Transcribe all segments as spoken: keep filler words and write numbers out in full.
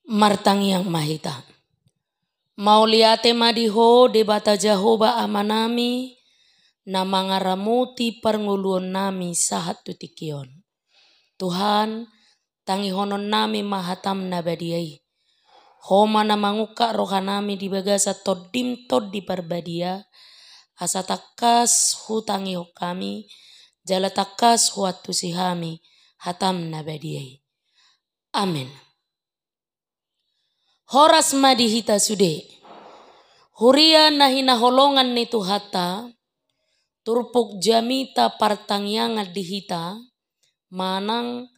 Martangiang ma hita. Mauliate ma di Ho Debata Jahowa Amanami, na mangaramoti parngoluonnami sahat tu tingki on. Tuhan, tangihononnami ma hataM na badia i. Ho ma na mangungkap rohanami di bagasan TondiM Tondi Parbadia, asa tangkas hutangihon hami, jala tangkas huantusi hami hataM na badia i. Amen. Horas ma di hita sude. Huria na hinaholongan ni Tuhanta, turpuk jamita partangiangan di hita, manang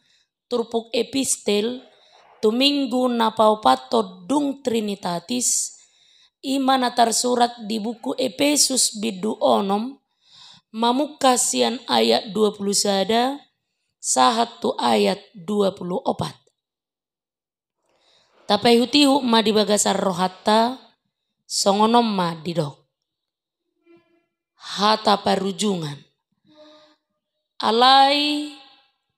turpuk epistel tu Minggu na paopathon dung Trinitatis, i ma na tarsurat di buku Epesus bindu onom, mamungka sian ayat dua pulu sada sahat tu ayat dua pulu opat. Tapaihutihut ma di bagasan rohanta, songon on ma didok. Hata parujungan. Alai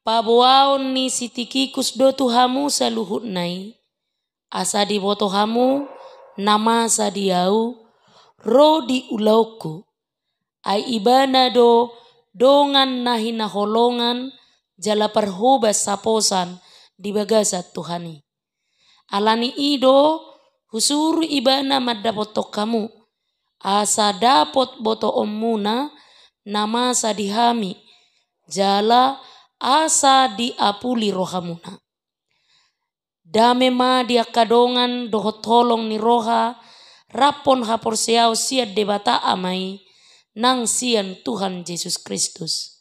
paboaon ni si Tikikus do tu hamu saluhutna i, asa diboto hamu na masa di ahu, ro di ulaonku, ai ibana do dongan na hinaholongan jala parhobas haposan di bagasan Tuhan i. Ala ni i do husuru ibana mandapothon hamu, asa dapot botoonmuna na masa di hami, jala asa diapuli rohamuna. Dame ma di angka dongan dohot holong ni roha, raphon haporseaon sian Debata Ama i, nang sian Tuhan Jesus Kristus.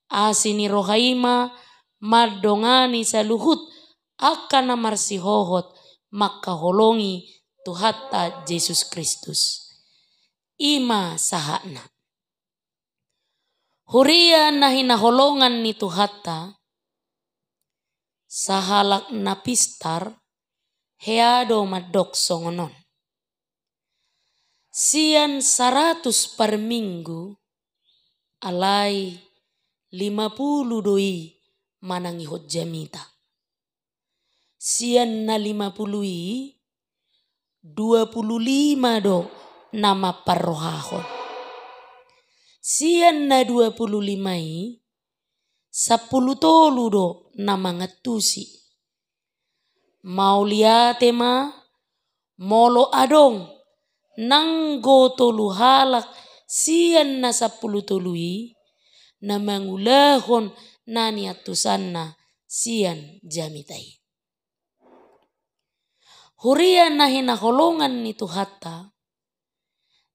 Asi ni roha i ma mandongani saluhut angka na marsihohot mangkaholongi Tuhanta Jesus Kristus. I ma sahatna. Huria na hinaholongan ni Tuhanta, sahalak na pistar, hea do mandok songon on. Sian saratus parminggu, alai lima pulu do i manangihon jamita. Sian na lima pulu i, dua pulu lima do na mamparrohahon. Sian na dua pulu lima i, sampulu tolu do na mangantusi. Mauliate ma, molo adong nanggo tolu halak sian na sampulu tolu i, na mangulahon na niantusanna sian jamita i. Huria na hinaholongan ni Tuhanta,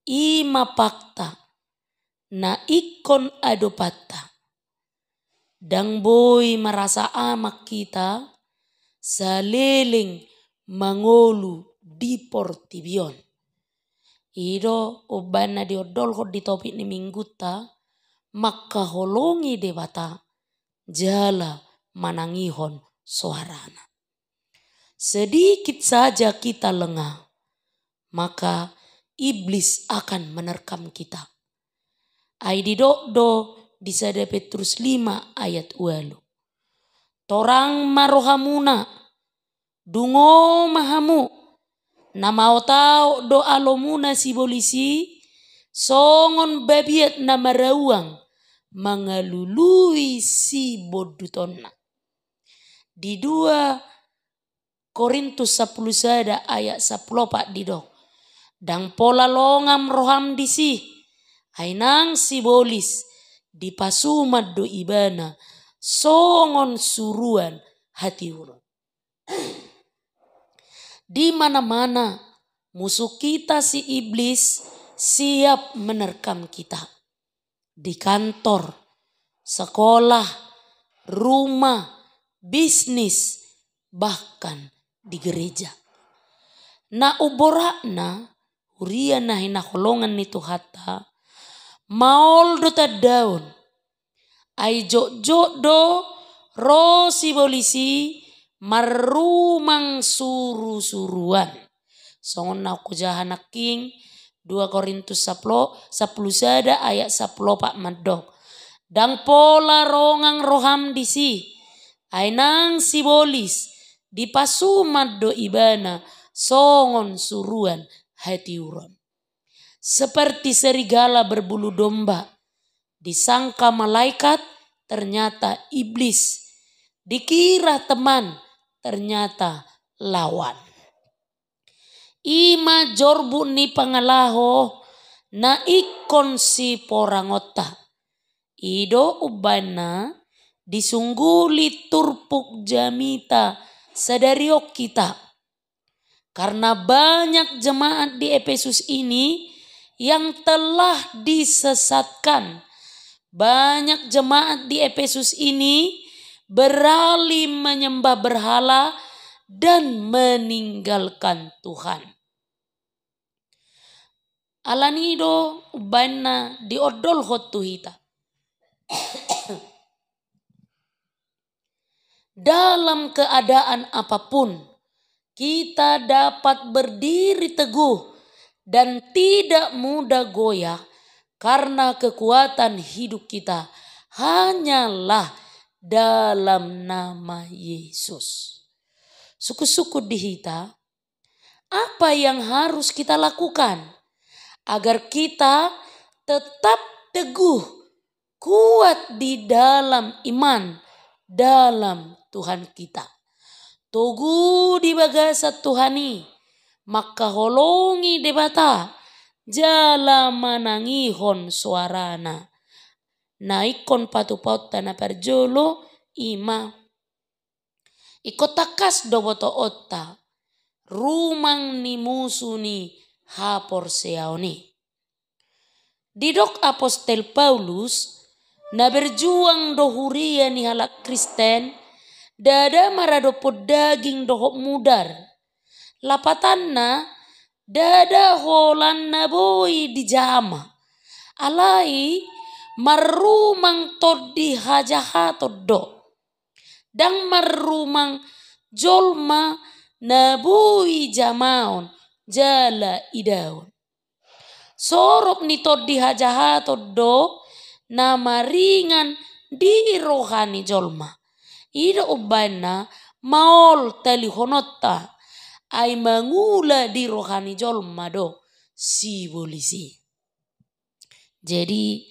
i ma fakta na ingkon adopanta. Ndang boi marasa aman hita saleleng mangolu di portibi on. I do umbahen na diondolhon di topik ni minggunta, mangkaholongi Debata jala manangihon soarana. Sedikit saja kita lengah, maka iblis akan menerkam kita. Ai didok do di sada Petrus lima ayat ualu. Torang ma rohamuna, dungo ma hamu, na maotaot do alomuna sibolis i, songon babiat na marauang mangalului sibondutonna. Di dua Korintus sampulu sada ayat sampulu opat didok. Ndang pola longang roham disi, ai nang sibolis dipasuman do ibana songon suruan hatiuron. Di mana-mana musuh kita si iblis siap menerkam kita. Di kantor, sekolah, rumah, bisnis, bahkan di gereja. Na umboratna, huria na hinaholongan ni Tuhanta, maol do tandaon. Ai jotjot do ro sibolis i marrumang surusuruan. Songon na hujaha nangkin, dua Korintus sampulu, sampulu sada ayat sampulu opat mandok. Ndang pola longang roham disi, ai nang sibolis dipasuman do ibana songon suruan hatiuron. Seperti serigala berbulu domba, disangka malaikat, ternyata iblis, dikira teman, ternyata lawan. I ma jorbut ni pangalaho na ingkon siporangonta. I do umbahen na disungguli turpuk jamita sadari on hita. Karena banyak jemaat di Efesus ini yang telah disesatkan. Banyak jemaat di Efesus ini beralih menyembah berhala dan meninggalkan Tuhan. Alani do umbahen na diondolhon tu hita. Dalam keadaan apapun, kita dapat berdiri teguh dan tidak mudah goyah karena kekuatan hidup kita hanyalah dalam nama Yesus. Sungkun-sungkun di hita, apa yang harus kita lakukan agar kita tetap teguh, kuat di dalam iman dalam Tuhan kita? Togu di bagasan Tuhan i, mangkaholongi Debata, jala manangihon soarana. Na ingkon patupaonta na parjolo i ma, ingkon tangkas do botoonta rumang ni musu ni haporseaon i. Didok apostel Paulus, na berjuang do huria ni halak Kristen, ndada maradophon daging dohot mudar. Lapatanna, ndada holan na boi dijama. Alai marrumang tondi hajahaton do. Ndang marrumang jolma na boi jamaon jala idaon. Sorop ni tondi hajahaton do na maringan di roha ni jolma. I do umbahen na maol talihononta, ai mangula di roha ni jolma do sibolis i. Jadi,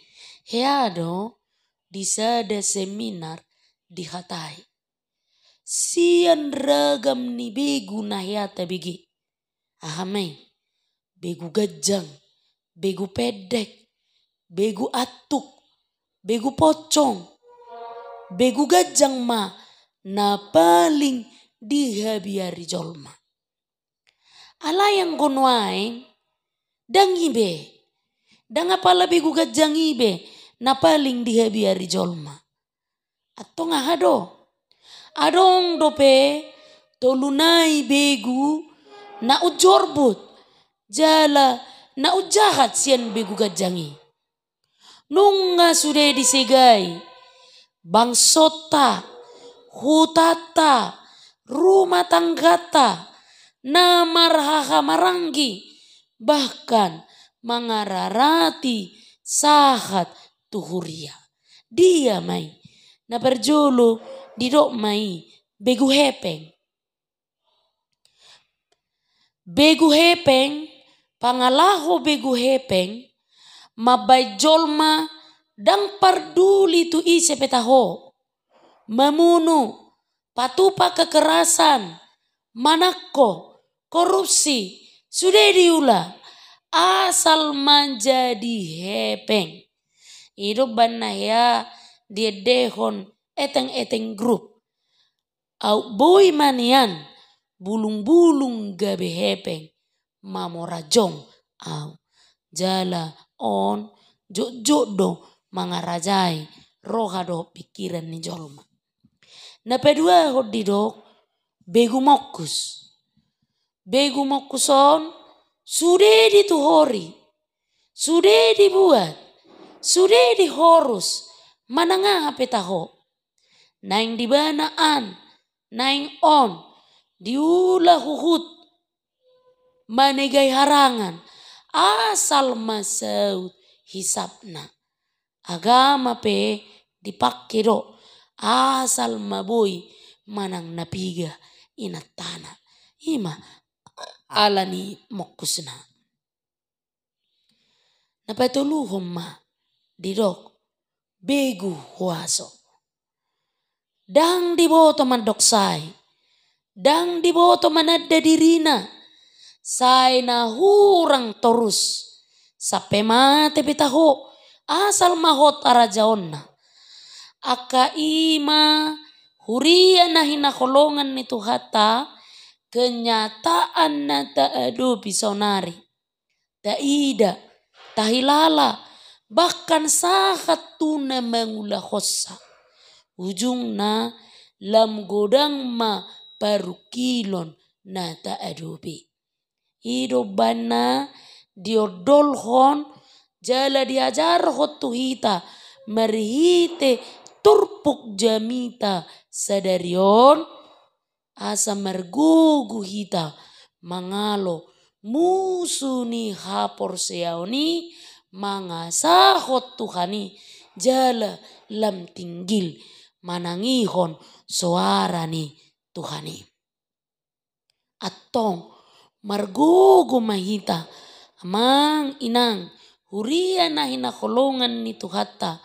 hea do di sada seminar dihatai sian ragam ni begu na hea tabege. Aha ma i? Begu ganjang, begu pendek, begu antuk, begu pocong. Begu ganjang ma na paling dihabiari jolma. Alai anggo nuaeng, ndang i be. Ndang apala begu ganjang i be na paling dihabiari jolma. Antong aha do? Adong dope tolu nai begu na umjorbut, jala na umjahat sian begu ganjang i. Nunga sude disegai bangsonta, hutanta, rumah tangganta, na marhahamaranggi, bahkan mangararati sahat tu huria. Dia ma i? Na parjolo didok ma i begu hepeng. Begu hepeng, pangalaho begu hepeng, mambaen jolma ndang parduli tu ise pe taho, mamunu, patupa kekerasan, manangko, korupsi, sude diula, asal manjadi hepeng. I do umbahen na hea diendehon eteng-eteng grup. Aut boi ma nian bulungbulung gabe hepeng, mamora jong au. Jala on jotjot do mangarajai roha dohot pingkiran ni jolma. Na paduahon didok begu mongkus. Begu mongkus on sude dituhori, sude dibuat, sude dihorus, manang aha pe taho. Naeng dibana an, naeng on, diula huhut, manegai harangan, asal ma saut hisapna. Agama pe dipangke do, asal ma boi manang na piga, inantana. I ma ala ni mongkusna. Na patoluhon ma didok begu huaso. Ndang diboto mandok sae, ndang diboto mananda dirina, sai na hurang torus, sampe mate pe taho, asal ma hot harajaonna. Angka i ma huria na hinaholongan ni Tuhanta, kenyataan na taadopi saonari. Taida, tahilala, bahkan sahat tu na mangulahonsa. Ujungna lam godang ma parungkilon na taadopi. I do umbahen na diondolhon jala diajarhon tu hita marhite turpuk jamita sadari on, asa margogo hita mangalo musu ni haporseaon i, mangasahon Tuhan i, jala lam tinggil manangihon soara ni Tuhan i. Antong, margogo ma hita, amang inang, huria na hinaholongan ni Tuhanta,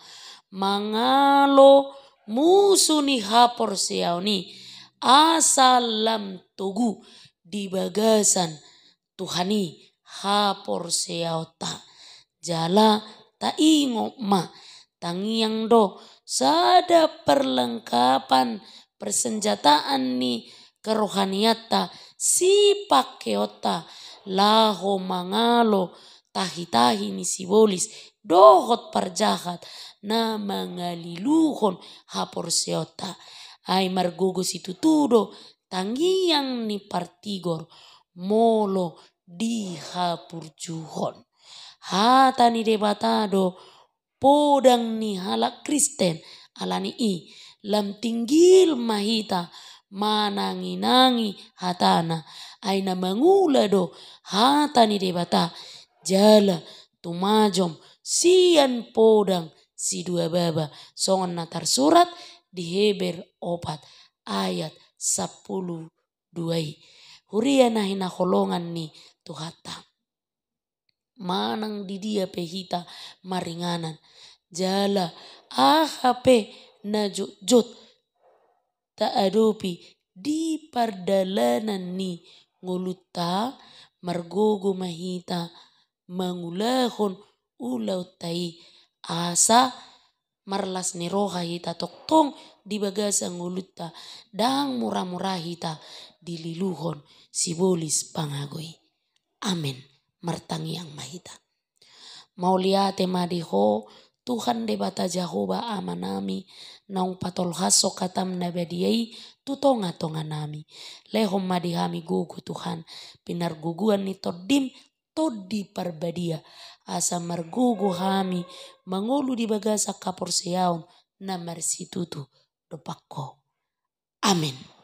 mangalo musu ni haporseaon i, asa lam togu di bagasan Tuhan i haporseaonta. Jala taingot ma, tangiang do sada perlengkapan persenjataan ni kerohanianta, sipakeonta laho mangalo tahitahi ni sibolis dohot parjahat na mangaliluhon haporseaonta. Ai margogo situtu do tangiang ni partigor molo dihaburjuhon. Hata ni Debata do podang ni halak Kristen, ala ni i lam tinggil ma hita mananginangi hatana, ai na mangula do hata ni Debata, jala tumajom sian podang siduababa, songon na tarsurat di Heber opat ayat sampulu dua i. Huria na hinaholongan ni Tuhanta, manang di dia pe hita maringanan, jala aha pe na jotjot taadopi di pardalanan ni ngolunta, margogo ma hita mangulahon ulaonta i, asa marlas ni roha hita tongtong di bagasan ngolunta, ndang muramura hita dililuhon sibolis pangago i. Amen. Martangiang ma hita. Mauliate ma di Ho, Tuhan Debata Jahowa Amanami, naung patolhashon hataM na badia i tu tongatonganami. Lehon ma di hami gogo, Tuhan, pinargogoan ni TondiM, Tondi Parbadia, asa margogo hami mangolu di bagasan haporseaon na marsitutu dompak Ho. Amen.